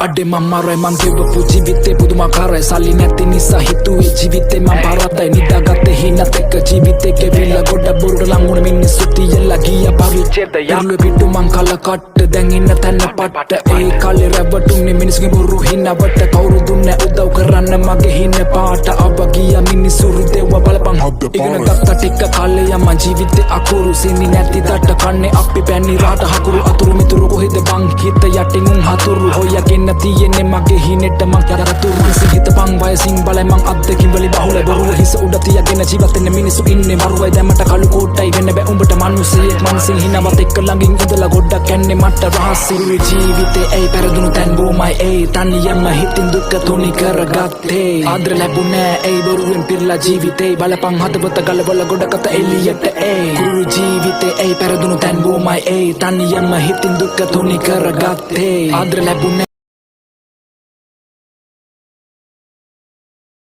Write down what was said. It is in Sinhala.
අඩේ මං මරයි, මං ගෙවපු ජීවිතේ පුදුමාකාරයි. සල්ලි නැති නිසා හිතුවේ ජීවිතේ මං පරාදයි. නිදාගත්තේ හිනත් එක්ක ජීවිතේ ගෙවිලා. ගොඩ බොරුට ලං වුණ මිනිස්සු තියලා ගියා පරිච්ඡේදය. ඉරුලේ පිටු මං කල කට්ට, දැන් ඉන්න තැන පට්ට. ඒ කාලේ රැවටුනේ මිනිස්සුගේ බොරු හිනවට. කවුරු දුන්නේ උදව් කරන්න මගේ හින පාට. අව ගියා මිනිස්සු රිදෙව්ව, බලපන්. ඉගෙන ගත්ත ටික කාලේ මං ජීවිතේ අකුරු. සිනි නැති දට කන්නේ අපි පැණි රාට හකුරු. අතුරු මිතුරු කොහෙද බං? හිත යටින් උන් හතුරු හොයාගෙන තියෙන්නේ මගේ හිනෙට මං යතුරු. හිතපන් වයසින් බලයි මං අත්දැකීම් වලින් බහුලයි. බොරුව හිස උඩ තියාගෙන ජීවත් වෙන මිනිස්සු ඉන්නේ මරුවයි. දැන් මට කළු කෝට්ටයි, වෙන්න බෑ උඹට මිනිස්සෙක්. මනසින් හිනවත් එක්ක ළඟින් ඉඳලා ගොඩක් කන්නේ මට රහස්. ජීවිතේ ඇයි පෙරදුණු තැන් බොමයි. ඒ තනියම හිතින් දුක තුනි කරගත්තේ. ආදර ලැබුණේ ඇයි බොරුවෙන් පිරලා ජීවිතේ? බලපන් හදවත ගලවල ගොඩ කත එළියට ඒ. කුරු ජීවිතේ ඇයි පෙරදුණු තැන් බොමයි. ඒ තනියම හිතින් දුක තුනි කරගත්තේ. ආදර ලැබුණේ